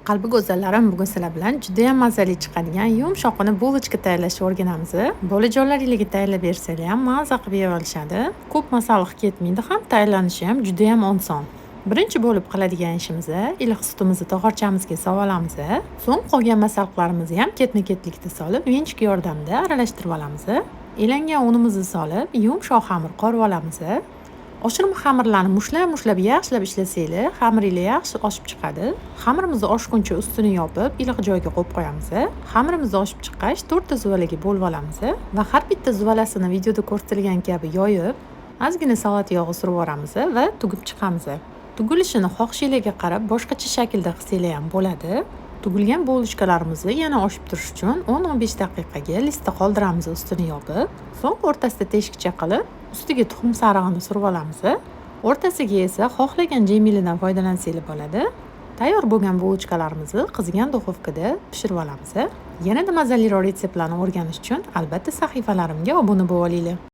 Qalbi go'zallarim, bugun sizlar bilan judayam mazali chiqadigan yumshoqqina булочка tayyorlashni o'rganamiz. Bolajonlaringlarga tayyorlab bersanglar ham maza qilib yeb olishadi. Ko'p masalliq ketmaydi ham, tayyorlanishi ham judayam oson. Birinchi bo'lib qiladigan ishimiz: iliq sutimizni tog'orchamizga solib olamiz. So'ng qolgan masalliqlarimizni ham ketma-ketlikda solib, венчик yordamida aralashtirib olamiz. Elangan unimizni solib, yumshoq xamir qorib olamiz. Oshirma xamirlarni mushlab-mushlab yaxshilab ishlasanglar, xamiringlar yaxshi oshib chiqadi. Xamirimizni oshguncha ustini yopib, iliq joyga qo'yib qo'yamiz. Xamirimiz oshib chiqqach, to'rtta zuvalaga bo'lib olamiz va har bitta zuvalasini videoda ko'rsatilgan kabi yoyib, ozgina salat yog'i surib yuboramiz va tugib chiqamiz. Tugilishini xohishinglarga qarab boshqacha shaklda qilsanglar ham bo'ladi. Tugilgan булочка larimizni yana oshib turishi uchun 10-15 daqiqaga listda qoldiramiz ustini yopib. So'ng o'rtasida teshikcha qilib, ustiga tuxum sarig'ini surib olamiz. O'rtasiga esa xohlagan jeminglardan foydalansanglar bo'ladi. Tayyor bo'lgan булочка larimizni qizigan duxovkada pishirib olamiz. Yanada mazaliroq retseptlarni o'rganish uchun albatta sahifalarimga obuna bo'lib olinglar.